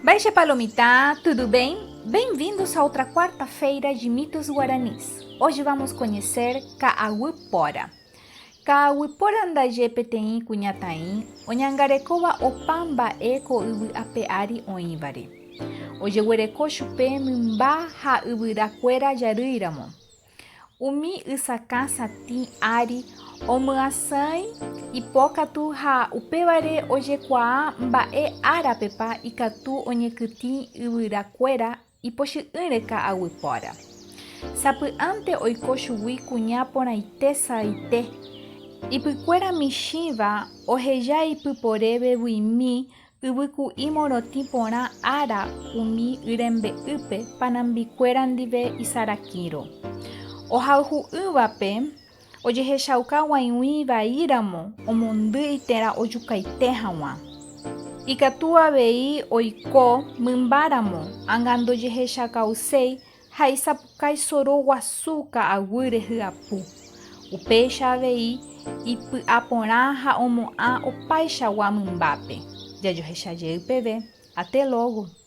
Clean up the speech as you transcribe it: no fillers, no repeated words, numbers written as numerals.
Mba'éichapa lo mitã, tudo bem? Bem-vindos a outra quarta-feira de Mitos Guaranis. Hoje vamos conhecer Ka'aguy Póra. Ka'aguy Póra ndaje peteĩ kuñataĩ oñangarekóva opa mba'e ko yvy ape ári oĩvare. Ojeguereko chupe mymba ha yvyra kuéra jarýiramo. Umi ysakã satĩ ári omyasãi ipokatu ha upévare ojekuaa mba'e árapepa ikatu oñekytĩ yvyrakuéra ipochy'ỹre ka'aguypóra. Sapy'ánte oiko chugui kuña porãite saite, ipykuéra michĩva oheja ipypore vevyimi Yvyku'i morotĩ porã ára umi yrembe'ýpe panambikuéra ndive isarakĩro. Ohayhu'ỹvape ojehechauka g̃uaig̃ui vaíramo omondýi térã ojukaite hag̃ua. Ikatu avei oiko mymbáramo ãga ndojehechakauséi ha isapukái soro guasu ka'aguýre hyapu. Upéicha avei ipy'aporã ha omo'ã opaichagua mymbápe. Jajohecha jey peve. Até logo!